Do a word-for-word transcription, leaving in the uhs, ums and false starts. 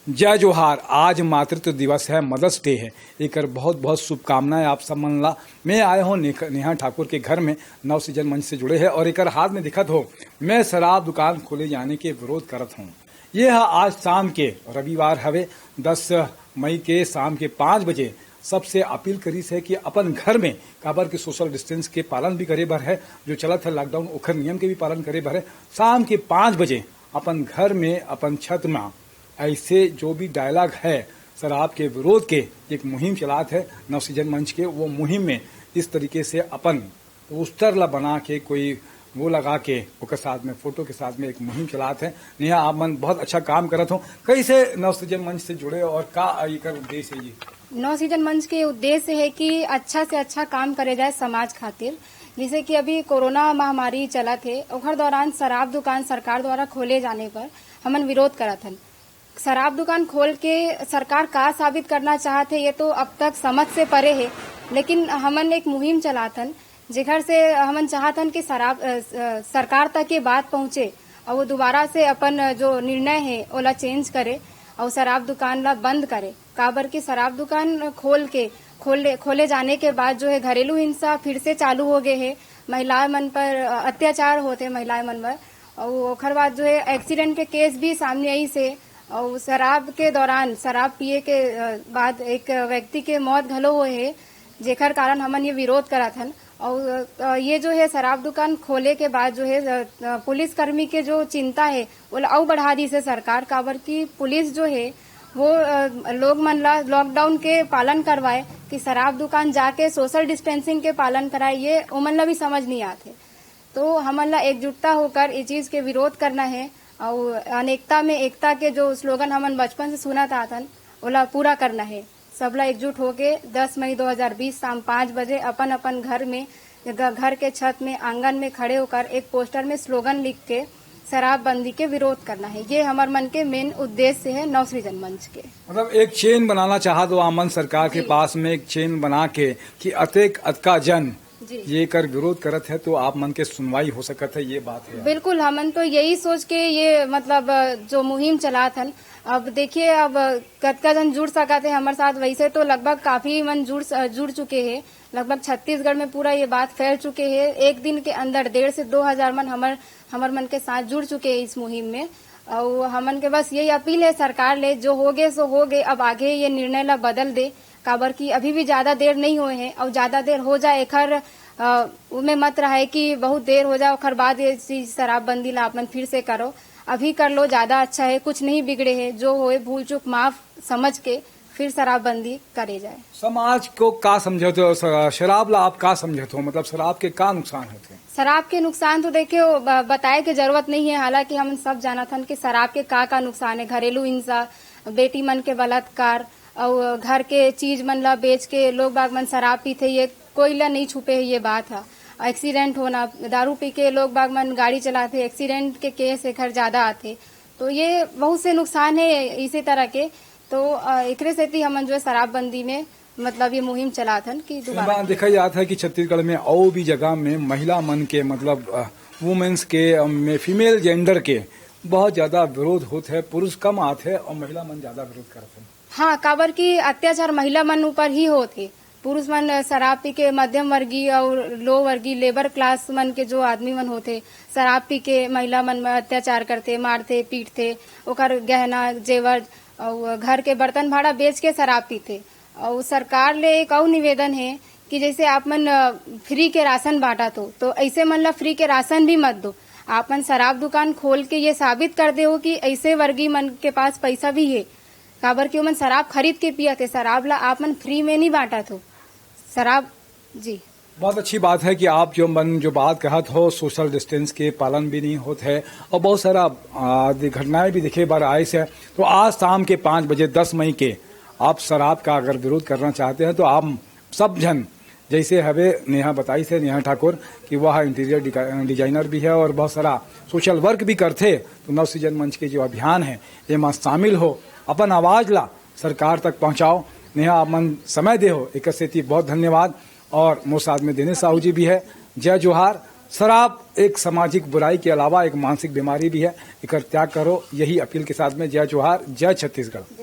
जय जोहार। आज मातृत्व दिवस है, मदर्स डे है। एकर बहुत बहुत शुभकामनाएं आप सब मन ला। मैं आए हों नेहा ठाकुर के घर में, नवसृजन मंच से जुड़े हैं, और एकर हाथ में दिखत हो, मैं शराब दुकान खोले जाने के विरोध करत हों। ये ह आज शाम के, रविवार हवे, दस मई के शाम के पाँच बजे सबसे अपील करिस है कि अपन घर में, काबर के सोशल डिस्टेंस के पालन भी करे बर है, जो चलत है लॉकडाउन, ओखर नियम के भी पालन करे बर है। शाम के पाँच बजे अपन घर में, अपन छत में ऐसे जो भी डायलॉग है शराब के विरोध के, एक मुहिम चलात है नवसृजन मंच के। वो मुहिम में इस तरीके से अपन पोस्टर ला बना के, कोई वो लगा के, ओकर साथ में, फोटो के साथ में एक मुहिम चलात है। नेहा, आप मन बहुत अच्छा काम करत हो। कैसे नवसृजन मंच से जुड़े और का एकर उद्देश्य है जी? नवसृजन मंच के उद्देश्य है कि अच्छा से अच्छा काम करे जाए समाज खातिर। जैसे कि अभी कोरोना महामारी चलत है, ओखर दौरान शराब दुकान सरकार द्वारा खोले जाने पर हमन विरोध करत हन। शराब दुकान खोल के सरकार का साबित करना चाहत है, ये तो अब तक समझ से परे है। लेकिन हमन एक मुहिम चलाथन, जेकर से हमन चाहथन कि शराब, अ, अ, सरकार तक ये बात पहुँचे और वो दोबारा से अपन जो निर्णय है, ओला चेंज करे और शराब दुकान ला बंद करे। काबर कि शराब दुकान खोल के, खोले, खोले जाने के बाद जो है, घरेलू हिंसा फिर से चालू हो गए है, महिला मन पर, अ, अत्याचार होते महिला मन पर, और ओखर बाद जो है, एक्सीडेंट के केस भी सामने आई से, और शराब के दौरान, शराब पिए के, अ, बाद एक व्यक्ति के मौत घलो हुए है, जेकर कारण हमन ये विरोध करत हन। और, अ, ये जो है, शराब दुकान खोले के बाद जो है, अ, अ, पुलिसकर्मी के जो चिंता है, वो अउ बढ़ा दी से सरकार, काबर कि पुलिस जो है, वो, अ, लोग मन ला लॉकडाउन के पालन करवाए कि शराब दुकान जाके सोशल डिस्टेंसिंग के पालन कराए, ये ओमन ला भी समझ नहीं आते। तो हमन ला एकजुटता होकर ये चीज के विरोध करना है और अनेकता में एकता के जो स्लोगन हमन बचपन से सुनत आथन, ओला पूरा करना है। सबला एकजुट होके दस मई दो हज़ार बीस शाम पाँच बजे अपन अपन घर में, घ-, घर के छत में, आंगन में खड़े होकर एक पोस्टर में स्लोगन लिख के शराबबंदी के विरोध करना है। ये हमर मन के मेन उद्देश्य है नवसृजन मंच के। मतलब, एक चेन बनाना चाहत हो आप मन सरकार के जी। पास में, एक चेन बना के कि अतेक अतका जन जी। ये कर विरोध करत है, तो आप मन के सुनवाई हो सकत है, ये बात है। बिल्कुल, हमन तो यही सोच के ये, मतलब, जो मुहिम चलात हन। अब देखिए, अब कतका जन जुड़ सकत है हमर साथ। वैसे तो लगभग काफी मन जुड़ स-, जुड़ चुके हैं। लगभग छत्तीसगढ़ में पूरा ये बात फैल चुके है। एक दिन के अंदर डेढ़ से दो हज़ार मन हमर, हमर मन के साथ जुड़ चुके हैं इस मुहिम में। और हमन के बस यही अपील है सरकार ले, जो हो गए सो हो गए, अब आगे ये निर्णय ला बदल दे, काबर कि अभी भी ज्यादा देर नहीं हुए हैं। और ज्यादा देर हो जाए एखर, अ, उमे मत रहे कि बहुत देर हो जाए, ओखर बाद ये चीज शराबबंदी ला आप मन फिर से करो। अभी कर लो, ज्यादा अच्छा है, कुछ नहीं बिगड़े है। जो होए भूल चूक माफ समझ के फिर शराबबंदी करे जाए। समाज को का समझत हो? श-, शराब ला आप का समझत हो? मतलब, शराब के का नुकसान होथे? शराब के नुकसान तो देखिए, वो ब-, बताए के जरूरत नहीं है। हालांकि हम सब जानत हन कि शराब के का का नुकसान है। घरेलू हिंसा, बेटी मन के बलात्कार, और घर के चीज मन ला बेच के लोग बाग मन शराब पीथे, ये कोई ला नहीं छुपे है ये बात है। एक्सीडेंट होना, दारू पी के लोग बाग मन गाड़ी चलाथे, एक्सीडेंट के केस एखर ज्यादा आथे। तो ये बहुत से नुकसान है इसी तरह के। तो, अ, एकरे सेती हमन जो है शराबबंदी में, मतलब, ये मुहिम चलाथन कि दोबारा एमा देखा जात है कि छत्तीसगढ़ में और भी जगह में महिला मन के, मतलब, अ, वुमेन्स के, अ, में फीमेल जेंडर के बहुत ज्यादा विरोध होत है, पुरुष कम आत है और महिला मन ज्यादा विरोध करत है। हाँ, काबर कि अत्याचार महिला मन ऊपर ही होत है। पुरुष मन शराब पी के मध्यम वर्गीय और लो वर्गीय लेबर क्लास मन के जो आदमी मन होथे, शराब पी के महिला मन में अत्याचार करथे, मारथे, पीटथे, ओकर गहना, जेवर और घर के बर्तन भाड़ा बेच के शराब पीथे। और सरकार ले एक और निवेदन है कि जैसे आप मन, अ, फ्री के राशन बांटत हो, तो ऐसे मन ला फ्री के राशन भी मत दो। आप मन शराब दुकान खोल के ये साबित कर दे हो कि ऐसे वर्गीय मन के पास पैसा भी है, काबर कि ओमन शराब खरीद के पियत हे, शराब ला आप मन फ्री में नहीं बांटत हो। शराब, जी। बहुत अच्छी बात है कि आप जो मन जो बात कहत हो, सोशल डिस्टेंस के पालन भी नहीं होत है और बहुत सारा, आ, घटनाएं भी देखे बर आए से। तो आज शाम के पाँच बजे, दस मई के, आप शराब का अगर विरोध करना चाहते हैं तो आप सब झन, जैसे हवे नेहा बताइस है, नेहा ठाकुर, कि वह इंटीरियर डिका-, डिजाइनर भी है और बहुत सारा सोशल वर्क भी करथे। तो नवसृजन मंच के जो अभियान है, एमा शामिल हो, अपन आवाज ला सरकार तक पहुंचाओ। नेहा, आप मन समय दे हो, एकर सेती बहुत धन्यवाद। और मोर साथ में दिनेश साहू जी भी है। जय जोहार। शराब एक सामाजिक बुराई के अलावा एक मानसिक बीमारी भी है, एकर त्याग करो, यही अपील के साथ में जय जोहार, जय छत्तीसगढ़।